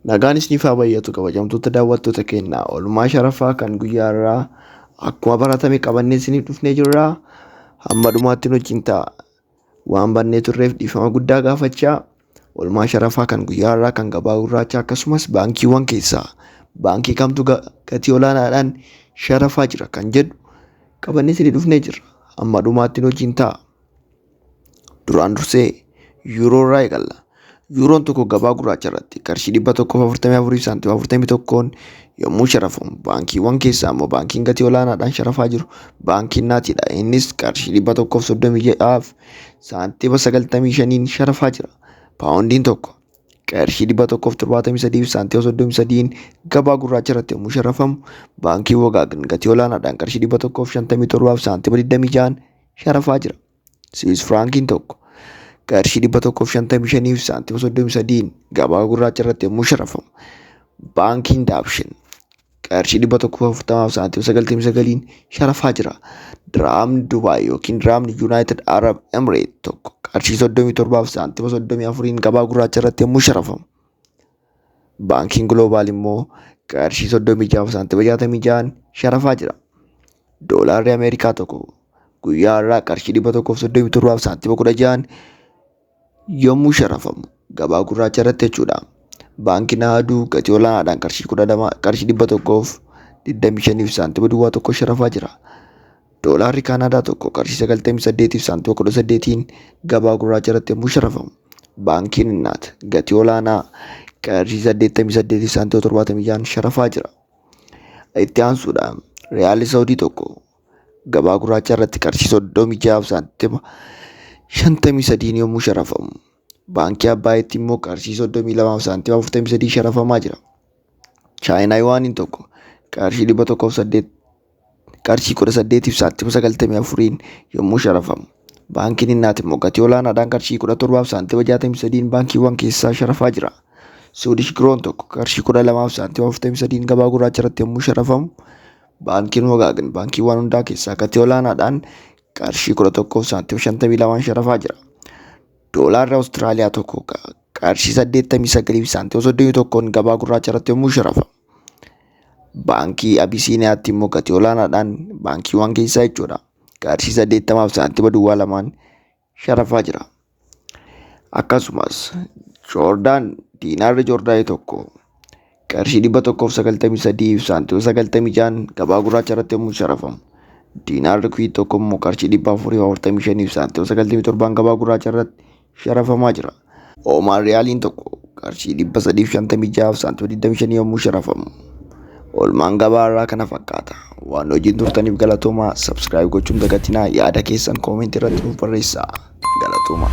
Nagaan isiniif haa baay'atu, kabajamtoota daawwattoota keenyaa. Oolmaa sharafaa kan guyyaa irraa akkuma baratame qabannee isiniif dhufnee jirra. Hamma dhumaatti nu wajjin ta'a. Waan bannee turreef dhiifama guddaa gaafachaa, oolmaa sharafaa kan guyyaa irraa kan gabaa gurraachaa akkasumas baankiiwwan keessaa baankii kamtu gatii olaanaadhaan sharafaa jira kan jedhu qabannee isinii dhufnee jirra. Hamma dhumaatti nu wajjin ta'a. Duraan dursee yuuroo irraa eegalla. Yuuroon tokko gabaa gurraacha irratti qarshii 144 saantima 41n yommuu sharafamu, baankiiwwan keessaa immoo baankiin gatii olaanaadhaan sharafaa jiru baankiin Naatiidha. Innis qarshii 136 saantima 95n sharafaa jira. Paawundiin tokko qarshii 173 saantima 33n gabaa gurraacha irratti yommuu sharafamu, baankiin Wagaagan gatii olaanaadhaan qarshii 157 saantima 26n sharafaa jira. Siwiis Firaankiin tokko qarshii 155 saantima 33n gabaa gurraacha irratti yommuu sharafamu, baankiin Daabshin qarshii 140 saantima 99n sharafaa jira. Diraamni Dubaay yookiin diraamni Yuunaayitid Arab Emireet tokko qarshii 37 saantima 34n gabaa gurraacha irratti yommuu sharafamu, baankiin Gloobaal immoo qarshii 36 saantima 66n sharafaa jira. Doolaarri Ameerikaa tokko guyyaa irraa qarshii 137 saantima 16n yommuu sharafamu gabaa gurraacha irratti jechuudha. Baankiin Ahaduu gatii olaanaadhaan qarshii 12, qarshii 125 saantima duwwaa tokko sharafaa jira. Doolaarri Kaanaadaa tokko qarshii 98 saantima 18n gabaa gurraacha irratti yommuu sharafamu, baankiin Innaat gatii olaanaa qarshii 88 saantima 76n sharafaa jira. Itti aansuudhaan Riyaalli Saawudii tokko gabaa gurraacha irratti qarshii 36 saantima 53n yommuu sharafamu, baankii Abbaayitti immoo qarshii 32 saantima 43 sharafamaa jira. Chaayinaa Yuwaaniin tokko qarshii 108, qarshii 18 saantima 94n yommuu sharafamu, baankiin Innaat immoo gatii olaanaadhaan qarshii 17 saantima 63n baankiiwwan keessaa sharafaa jira. Suudish Kiroon tokko qarshii 12 saantima 43n gabaa gurraacha irratti yommuu sharafamu, baankiin Wagaagan baankiiwwan hundaa keessaa gatii olaanaadhaan qarshii 11 saantima 52n sharafaa jira. Doolaarri Awustiraaliyaa tokko qarshii 89 saantima 31n gabaa gurraacha irratti yommuu sharafamu, baankii Abisiiniyaatti immoo gatii olaanaadhaan baankiiwwan keessaa jechuudha, qarshii 80 saantima duwwaa lamaan sharafaa jira. Akkasumas Joordaan, diinaarri Joordaanii tokko qarshii 193 saantima 96n gabaa gurraacha irratti yommuu sharafamu, diinaarri Kuwiit tokko immoo qarshii 445 saantima 97n gabaa gurraacha irratti sharafamaa jira. Oomaan Riyaaliin tokko qarshii 356 saantima 25 yommuu sharafamu. Oolmaan gabaa irraa kana fakkaata. Waan hojiin turtaniif galatoomaa. Subscribe gochuun dagatinaa. Yaada keessan koomentii irratti nuuf barreessaa. Galatoomaa.